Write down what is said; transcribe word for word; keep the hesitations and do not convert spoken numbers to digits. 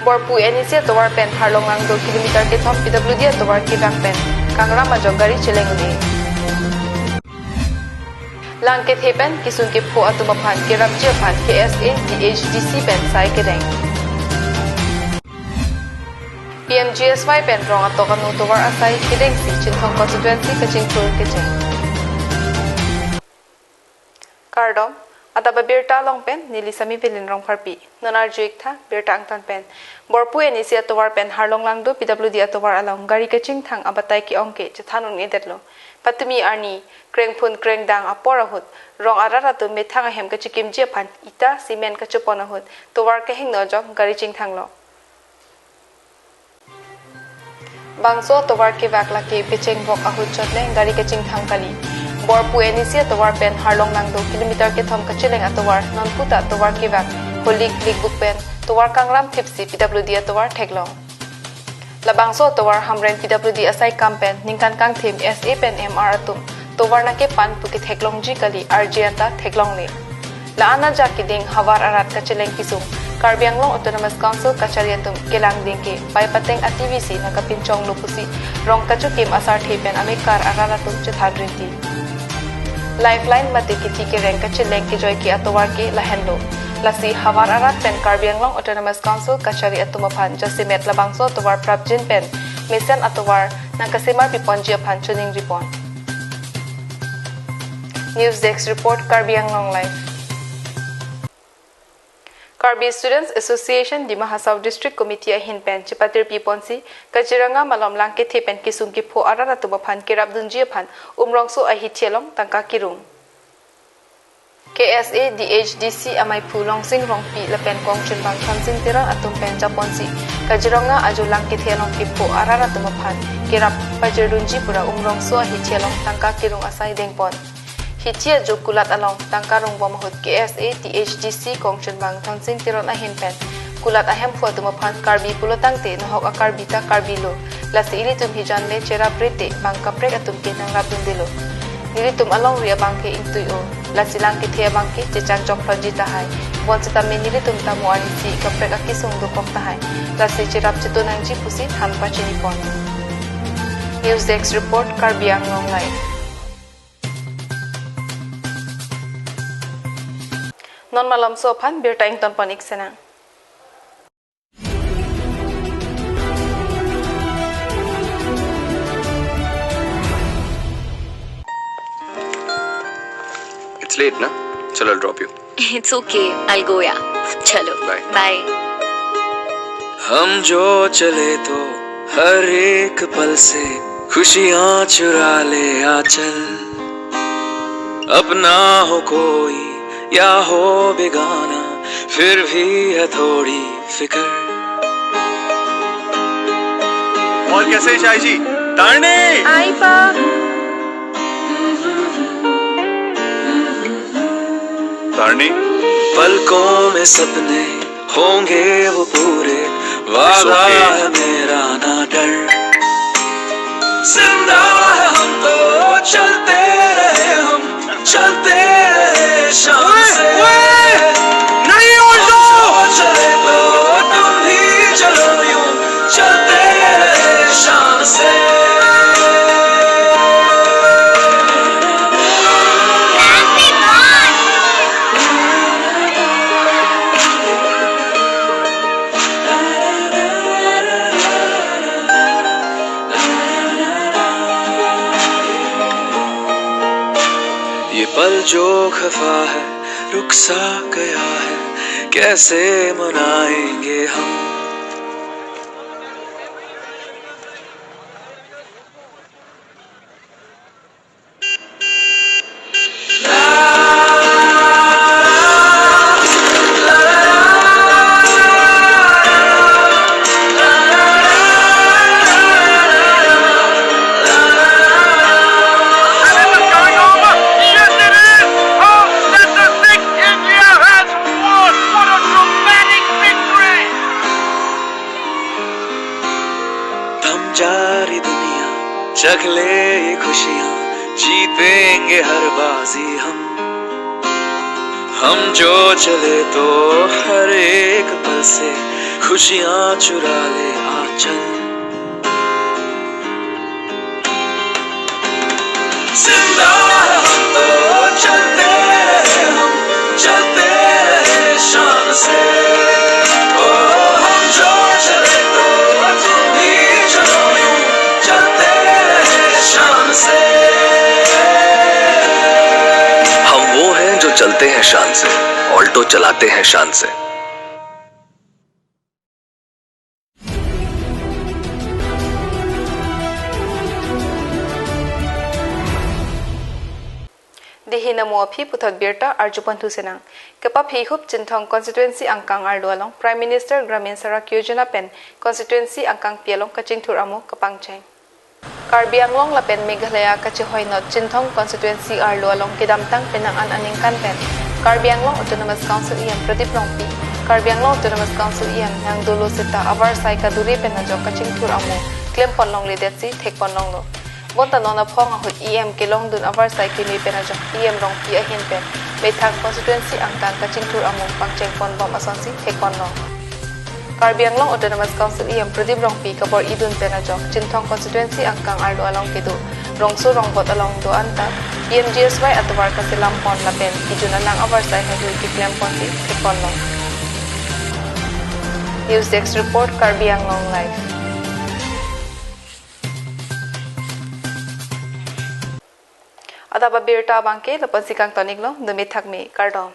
Borpu N E C atovar pen Harlong Langdo kilometer kethom P W D atovar kevak pen kangram ajok gari cheleng un-e. Lang kethe pen kesung kepho atum aphan kerapji aphan K S A D H D C pen sai kedeng. P M G S Y pen rong atok anu tovar asai kedengsi Chinthong constituency kachingthur kecheng. Kardom, adap abirta along pen neli Sami Velin Rongpharpi. Non arju-ik tha birta angtan pen. Borpu N E C atovar pen Harlong Langdo P W D atovar along gari kachingthang abatai ke-ong ke chethan un-edetlo. Patumi arni krengphun krengdang apor ahut rong arat atum methang ahem kachekimji aphan ita cement kachepon ahut tovar kehingno ajok gari chingthanglo. Bangso tovar kevak lake pechengbok ahut chot le gari kachingthang kali. Borpu N E C atovar pen Harlong Langdo kilometer kethom kacheleng atovar nonputa tovar kevak holik likbuk pen tovar kangram thipsi P W D atovar theklong. Labangso atovar Hamren P W D asai kam pen ningkan kangthim S A pen M R atum tovar nangkepan pu ketheklongji kali, arje anta theklongle. La-an ajak keding havar arat kacheleng kesung Karbi Anglong Autonomous Council kachari atum kelang ding ke pai pateng a-T V si nangkapinchonglo pusi rong kachokim asarthe pen amekar arat atum chethan rinti. Lifeline mate kithi kereng kacheleng kejoi ke atovar ke lahenlo. Lasi havar arat pen Karbi Anglong Autonomous Council kachari atum aphan jasemet labangso atovar prapjin pen mesen atovar nangkasemar piponji aphan choningripon. News Desk Report, Karbi Anglong Live. Karbi Students Association Dima Hasao District Committee ahin pen chepatir piponsi Kaziranga malom lang kethe pen kesung kepho arat atum aphan kerapdunji aphan Umrongso ahithi along tangka kirung. K S A D H D C amaiphu Longsing Rongpi lapen kongchunbang Thansing Teron atum pen japonsi Kaziranga ajo lang kethe along kepho arat atum aphan kerap pajirdunji pura Umrongso ahithi along tangka kirung asai dengpon. Hithi ajo kulat along tangka rungbom ahut K S A D H D C kongchunbang Thansing Teron ahin pen kulat ahemphu atum aphan Karbi pulo tangte nahok a-Karbi ta Karbi lo. Lasi ilitum hijan le cherap rete bang kaprek atum ke nangrapdundelo. Nelitum alongri abang ke ingtui-o. Lasi lang kethe abang ke chechang chokphaji tahai. Bonsitame nelitum ta mo arnisi kaprek akesung dokok tahai. Lasi cherap cheto nangji pusi than pachinipon. News Desk Report, Karbi Anglong Live. Non malomso aphan birta ingtonpon-ik senang. It's late, na? Chalo, I'll drop you. It's okay, I'll go, yeah. Chalo. Bye. Bye. हम जो चले तो हर एक पल से खुशियां चुरा ले आंचल। अपना हो कोई या हो बेगाना, फिर भी है थोड़ी फिक्र। और कैसे हैं शाही जी? तारणी! आई पा। तारणी? पलकों में सपने होंगे वो पूरे, वादा है मेरा ना डर। जिंदा है हम तो चलते रहे हम, चलते रहे शान से। नहीं, उल्टो! हम जो चले तो तुम भी चलो यूं, चलते रहे शान से। ये पल जो खफा है, रुक सा गया है, कैसे मनाएंगे हम? थम जा रही दुनिया, चख ले ये खुशियां, जीतेंगे हर बाजी हम। हम जो चले तो हर एक पल से खुशियां चुरा ले आंचल। जिंदा हम तो चलते रहे, हम चलते रहे शान से। ओ, हम जो चले तो तुम भी चलो यूं, चलते रहे शान से। हम वो हैं जो चलते हैं शान से, ऑल्टो चलाते हैं शान से। Dei hin amo aphi puthot birta arju ponthu sinang. Kepaphi hup Chinthong constituency angkang arlo along Prime Minister Gramin Sadak Yojana pen constituency angkangpi along kachingthur amo kapangcheng. Karbi Anglong lapen Meghalaya kachehoinot Chinthong constituency arlo along kedamtang penang an aningkan pen Karbi Anglong Autonomous Council E M Pradip Rongpi, Karbi Anglong Autonomous Council E M nangdolo seta avarsai kaduri pen ajok kachingthur amo klempon longledetsi thekpon longlo. Bonta non aphong ahut E M kelongdun avarsai keme pen ajok E M Rongpi ahin pen methang constituency angkang kachingthur amo pangchengpon bom asonsi thekpon long. Karbi Anglong Autonomous Council E M Pradip Rongpi kabor-idun pen ajok Chinthong constituency angkang arlo along kedo rongso rongbot along do-an ta P M G S Y atovar kaselam pon lapen kejun anang avarsai haihui keklem ponsi thekpon long. News Desk Report, Karbi Anglong Live. Adap abirta abangke lapu-ansi kangton iklo, dumi thakmi, kardom.